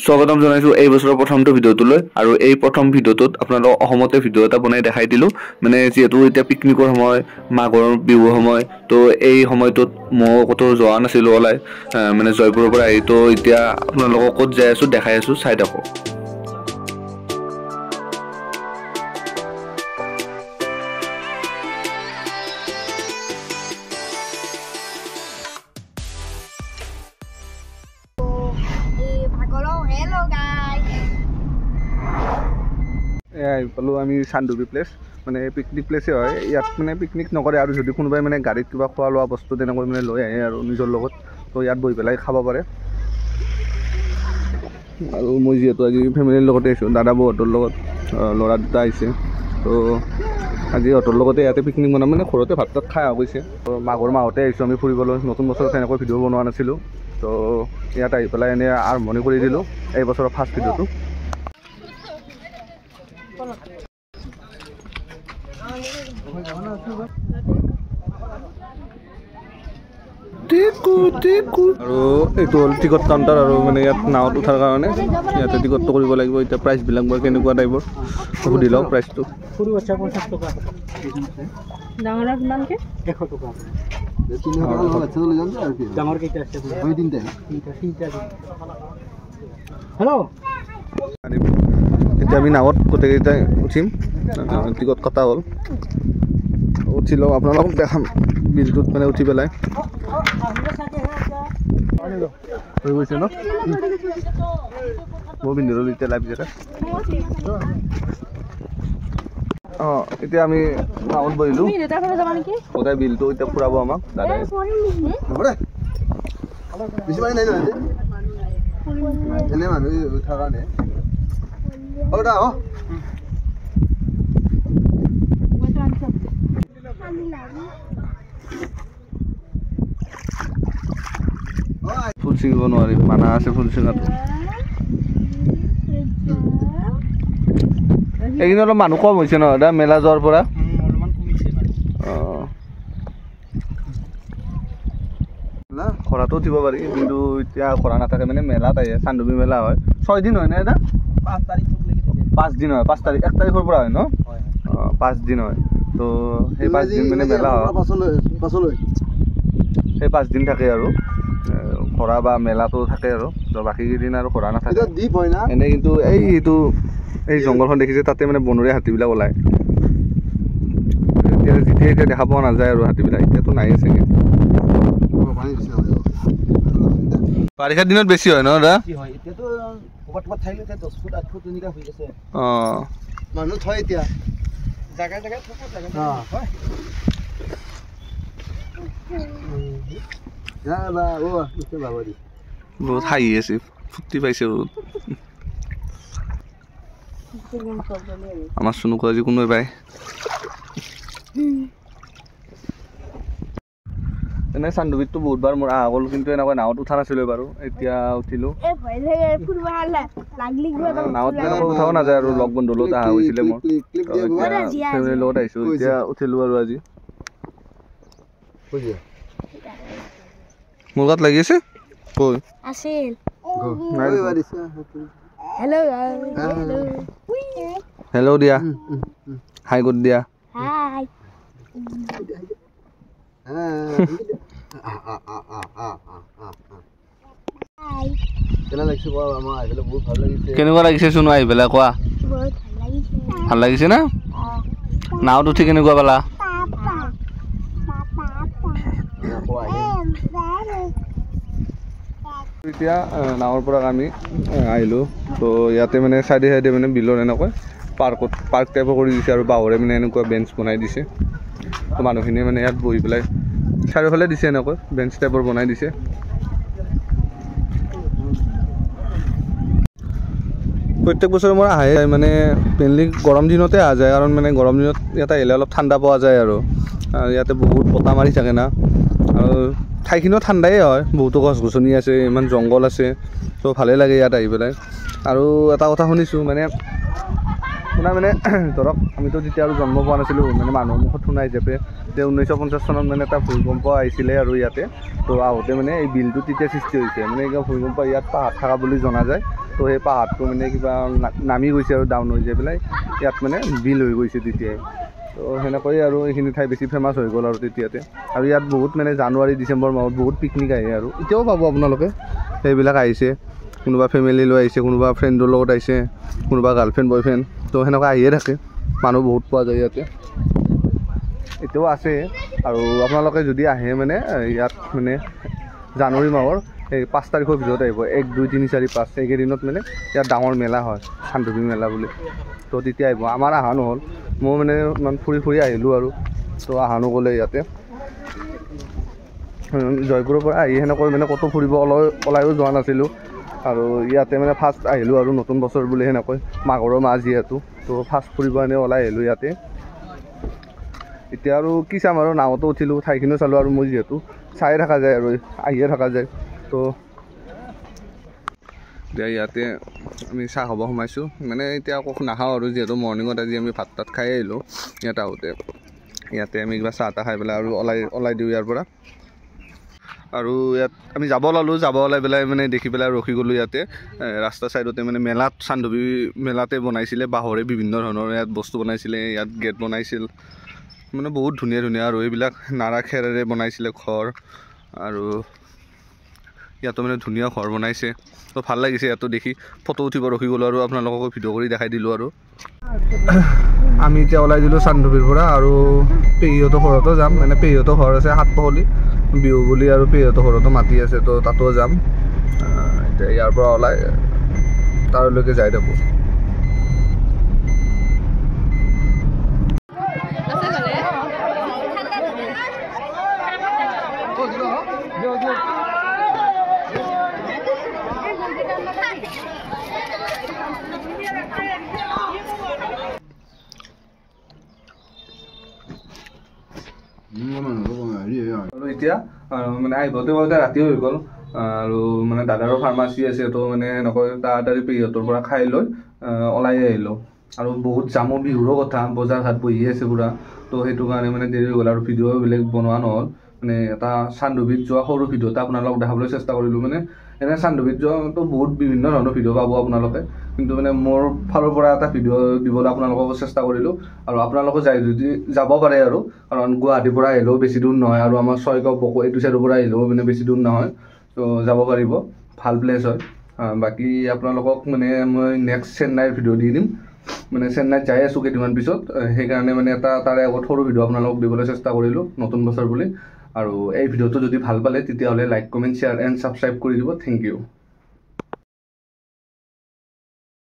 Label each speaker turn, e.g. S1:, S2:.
S1: স্বাগতম জনাইছোঁ এই বছৰৰ প্ৰথমটো ভিডিঅ'টোলৈ। আৰু এই প্ৰথম ভিডিঅ'টোত আপোনালোকক অসমতে ভিডিঅ' এটা বনাই দেখাই দিলোঁ। মানে যিহেতু এতিয়া পিকনিকৰ সময়, মাঘৰ বিহুৰ সময়, তো এই সময়টোত মই ক'তো যোৱা নাছিলোঁ ওলাই, মানে জয়পুৰৰ পৰা আহি। তো এতিয়া আপোনালোকক ক'ত যাই আছোঁ দেখাই আছোঁ, চাই থাকক।
S2: আহি পালোঁ আমি চান্দুবি প্লেচ, মানে পিকনিক প্লেচে হয়। ইয়াত মানে পিকনিক নকৰে আৰু যদি কোনোবাই মানে গাড়ীত কিবা খোৱা লোৱা বস্তু তেনেকৈ মানে লৈ আহে আৰু নিজৰ লগত, তো ইয়াত বহি পেলাই খাব পাৰে। আৰু মই যিহেতু আজি ফেমিলিৰ লগতে আহিছোঁ, দাদা বৌহঁতৰ লগত, ল'ৰা দুটা আহিছে, তো আজি সিহঁতৰ লগতে ইয়াতে পিকনিক বনাম। মানে ঘৰতে ভাত তাত খাই অহা গৈছে। তো মাঘৰ মাহতে আহিছোঁ আমি ফুৰিবলৈ। নতুন বছৰত তেনেকৈ ভিডিঅ' বনোৱা নাছিলোঁ, তো ইয়াত আহি পেলাই এনেই আৰম্ভণি কৰি দিলোঁ এই বছৰৰ ফাৰ্ষ্ট ভিডিঅ'টো। আৰু এইটো হ'ল টিকট কাউণ্টাৰ, আৰু মানে ইয়াত নাৱত উঠাৰ কাৰণে ইয়াতে টিকটটো কৰিব লাগিব। এতিয়া প্ৰাইচবিলাক বাৰু কেনেকুৱা টাইপৰ সুধি লওঁ। প্ৰাইচটো এতিয়া আমি নাৱত গোটেইকেইটাই উঠিম। টিকট কটা হ'ল, উঠি লওঁ, আপোনালোকক দেখাম বিলটোত মানে উঠি পেলাই হৈ গৈছে ন। মই পিন্ধি ল'লো এতিয়া লাইফ জেকেট। অঁ, এতিয়া আমি নাৱত বহিলোঁ। গোটেই বিলটো এতিয়া ফুৰাব আমাক দাদাই। ফুল ছিঙিব নোৱাৰি, মানা আছে ফুল ছিঙাটো। এইখিনি অলপ মানুহ কম হৈছে ন দাদা মেলা যোৱাৰ পৰা? খৰাটো উঠিব পাৰি, কিন্তু এতিয়া খৰা নাথাকে। মানে মেলাত আহে, চান্দুবি মেলা হয় 6 দিন হয় না দাদা? 5 দিন হয়। 5 তাৰিখ, 1 তাৰিখৰ পৰা হয় ন? অঁ, 5 দিন হয়। তো সেই 5 দিন মানে মেলা হয়, সেই 5 দিন থাকে আৰু খৰা বা মেলাটো থাকে আৰু। তো বাকী কেইদিন আৰু খৰা নাথাকে এনেই। কিন্তু এইটো এই জংঘলখন দেখিছে, তাতে মানে বনৰীয়া হাতীবিলাক ওলায়। এতিয়া যেতিয়া এতিয়া দেখা পোৱা নাযায় আৰু হাতীবিলাক, এতিয়াতো নাই চাগে। বাৰিষাৰ দিনত বেছি হয় ন দাদা? অঁ, বহুত হাঁহি আছে, ফূৰ্তি পাইছে বহুত। আমাৰ চুনুকো আজি কোনোবাই পায়। এনে চান্দুবিতটো বহুতবাৰ মোৰ অহা গ'ল, কিন্তু এনেকৈ নাৱত উঠা নাছিলোঁ বাৰু। এতিয়া উঠিলোঁ। নাৱত তেনেকৈ উঠাও নাযায় আৰু লগ বন্ধুৰ লগত অহা গৈছিলে মোৰ, ফেমিলিৰ লগত আহিছোঁ, এতিয়া উঠিলোঁ আৰু আজি। মোৰ গাত লাগি আছে? কৈ হেল্ল' দিয়া, হাই গুড দিয়া। কেনেকুৱা লাগিছে চুনু আহি পেলাই কোৱা? ভাল লাগিছে না? নাৱত উঠি কেনেকুৱা পালা? এতিয়া নাৱৰ পৰা আমি আহিলোঁ। তো ইয়াতে মানে চাইডে চাইডে মানে বিলৰ এনেকৈ পাৰ্কত পাৰ্ক টাইপৰ কৰি দিছে আৰু বাঁহৰে মানে এনেকুৱা বেঞ্চ বনাই দিছে। তো মানুহখিনিয়ে মানে ইয়াত বহি পেলাই চাৰিওফালে দিছে, এনেকৈ বেঞ্চ টাইপৰ বনাই দিছে। প্ৰত্যেক বছৰে মোৰ আহে, মানে মেইনলি গৰম দিনতে অহা যায়, কাৰণ মানে গৰম দিনত ইয়াতে আহিলে অলপ ঠাণ্ডা পোৱা যায় আৰু ইয়াতে বহুত বতাহ মাৰি থাকে না, আৰু ঠাইখিনিও ঠাণ্ডাই হয়, বহুতো গছ গছনি আছে, ইমান জংঘল আছে, তো ভালেই লাগে ইয়াত আহি পেলাই। আৰু এটা কথা শুনিছোঁ, মানে শুনা মানে ধৰক আমিতো যেতিয়া আৰু জন্ম পোৱা নাছিলোঁ, মানে মানুহৰ মুখত শুনা হিচাপে যে 1950 চনত মানে এটা ভূমিকম্প আহিছিলে আৰু ইয়াতে, তো আহোঁতে মানে এই বিলটো তেতিয়া সৃষ্টি হৈছে। মানে ভূমিকম্প ইয়াত পাহাৰ থকা বুলি জনা যায়। তো সেই পাহাৰটো মানে কিবা নামি গৈছে আৰু ডাউন হৈ যাই পেলাই ইয়াত মানে বিল হৈ গৈছে তেতিয়াই। তো সেনেকৈয়ে আৰু এইখিনি ঠাই বেছি ফেমাছ হৈ গ'ল আৰু তেতিয়াতে। আৰু ইয়াত বহুত মানে জানুৱাৰী ডিচেম্বৰ মাহত বহুত পিকনিক আহে আৰু এতিয়াও পাব আপোনালোকে, সেইবিলাক আহিছে, কোনোবা ফেমিলি লৈ আহিছে, কোনোবা ফ্ৰেণ্ডৰ লগত আহিছে, কোনোবা গাৰ্লফ্ৰেণ্ড বয়ফ্ৰেণ্ড, তো সেনেকুৱা আহিয়ে থাকে, মানুহ বহুত পোৱা যায় ইয়াতে, এতিয়াও আছে। আৰু আপোনালোকে যদি আহে মানে ইয়াত মানে জানুৱাৰী মাহৰ এই 5 তাৰিখৰ ভিতৰত আহিব, 1 2 3 4 5 এইকেইদিনত মানে ইয়াত ডাঙৰ মেলা হয়, চান্দুবি মেলা বুলি, তো তেতিয়া আহিব। আমাৰ অহা নহ'ল, মই মানে ইমান ফুৰি ফুৰি আহিলোঁ আৰু, তো অহা নগ'লে ইয়াতে। জয়পুৰৰ পৰা আহি সেনেকৈ মানে ক'তো ফুৰিব ওলাইও যোৱা নাছিলোঁ আৰু ইয়াতে মানে ফাৰ্ষ্ট আহিলোঁ আৰু নতুন বছৰ বুলি সেনেকৈ মাঘৰৰ মাহ যিহেতু, তো ফাৰ্ষ্ট ফুৰিব এনেই ওলাই আহিলোঁ ইয়াতে। এতিয়া আৰু কি চাম আৰু, নাৱতো উঠিলোঁ, ঠাইখিনিও চালোঁ আৰু মই যিহেতু চায়ে থকা যায় আৰু আহিয়ে থকা যায়। তো এতিয়া ইয়াতে আমি চাহ খাব সোমাইছোঁ, মানে এতিয়া আকৌ নাখাওঁ আৰু যিহেতু মৰ্ণিঙত আজি আমি ভাত তাত খাই আহিলোঁ ইয়াত আহোঁতে। ইয়াতে আমি কিবা চাহ তাহ খাই পেলাই আৰু ওলাই দিওঁ ইয়াৰ পৰা। আৰু ইয়াত আমি যাব ওলালোঁ, যাব ওলাই পেলাই মানে দেখি পেলাই ৰখি গ'লোঁ ইয়াতে ৰাস্তা ছাইডতে মানে মেলাত চান্দুবি মেলাতে বনাইছিলে বাঁহৰে বিভিন্ন ধৰণৰ ইয়াত বস্তু বনাইছিলে, ইয়াত গেট বনাইছিল, মানে বহুত ধুনীয়া ধুনীয়া আৰু এইবিলাক নাৰা খেৰেৰে বনাইছিলে ঘৰ, আৰু ইয়াতো মানে ধুনীয়া ঘৰ বনাইছে, তো ভাল লাগিছে ইয়াতো দেখি। ফটো উঠিব ৰখি গ'লোঁ আৰু আপোনালোককো ভিডিঅ' কৰি দেখাই দিলোঁ। আৰু আমি এতিয়া ওলাই দিলোঁ চান্দুবিৰ পৰা আৰু পেহীহঁতৰ ঘৰতো যাম, মানে পেহীহঁতৰ ঘৰ আছে সাতপহলি বিহু বুলি, আৰু পেহীহঁতৰ ঘৰতো মাতি আছে, তো তাতো যাম। এতিয়া ইয়াৰ পৰা ওলাই তাৰলৈকে যাই থাকোঁ। আৰু এতিয়া মানে আহিবতে পাৰোঁতে ৰাতি হৈ গ'ল, আৰু মানে দাদাৰো ফাৰ্মাচী আছে, তো মানে সেনেকৈ তাড়াতাড়ি পেহীহঁতৰ পৰা খাই লৈ ওলাই আহিলোঁ। আৰু বহুত জামো, বিহুৰো কথা, বজাৰ ঘাট বহি আছে পূৰা, তো সেইটো কাৰণে মানে দেৰি হৈ গ'ল আৰু ভিডিঅ' বেলেগ বনোৱা নহ'ল। মানে এটা চান্দুবিত যোৱা সৰু ভিডিঅ' এটা আপোনালোকক দেখাবলৈ চেষ্টা কৰিলোঁ। মানে এনে চান্দুবিত যোৱাটো বহুত বিভিন্ন ধৰণৰ ভিডিঅ' পাব আপোনালোকে, কিন্তু মানে মোৰ ফালৰ পৰা এটা ভিডিঅ' দিবলৈ আপোনালোকক চেষ্টা কৰিলোঁ। আৰু আপোনালোকে যায় যদি যাব পাৰে আৰু, কাৰণ গুৱাহাটীৰ পৰা আহিলেও বেছি দূৰ নহয়, আৰু আমাৰ ছয়গাঁও বকো এইটো চাইডৰ পৰা আহিলেও মানে বেছি দূৰ নহয়, তো যাব পাৰিব, ভাল প্লেচ হয়। বাকী আপোনালোকক মানে মই নেক্সট চেন্নাইৰ ভিডিঅ' দি দিম, মানে চেন্নাইত যাই আছোঁ কেইদিনমান পিছত, সেইকাৰণে মানে এটা তাৰে আগত সৰু ভিডিঅ' আপোনালোকক দিবলৈ চেষ্টা কৰিলোঁ নতুন বছৰ বুলি। আৰু এই ভিডিঅ'টো যদি ভাল পালে তেতিয়াহ'লে like, comment, share and subscribe কৰি দিব। Thank you.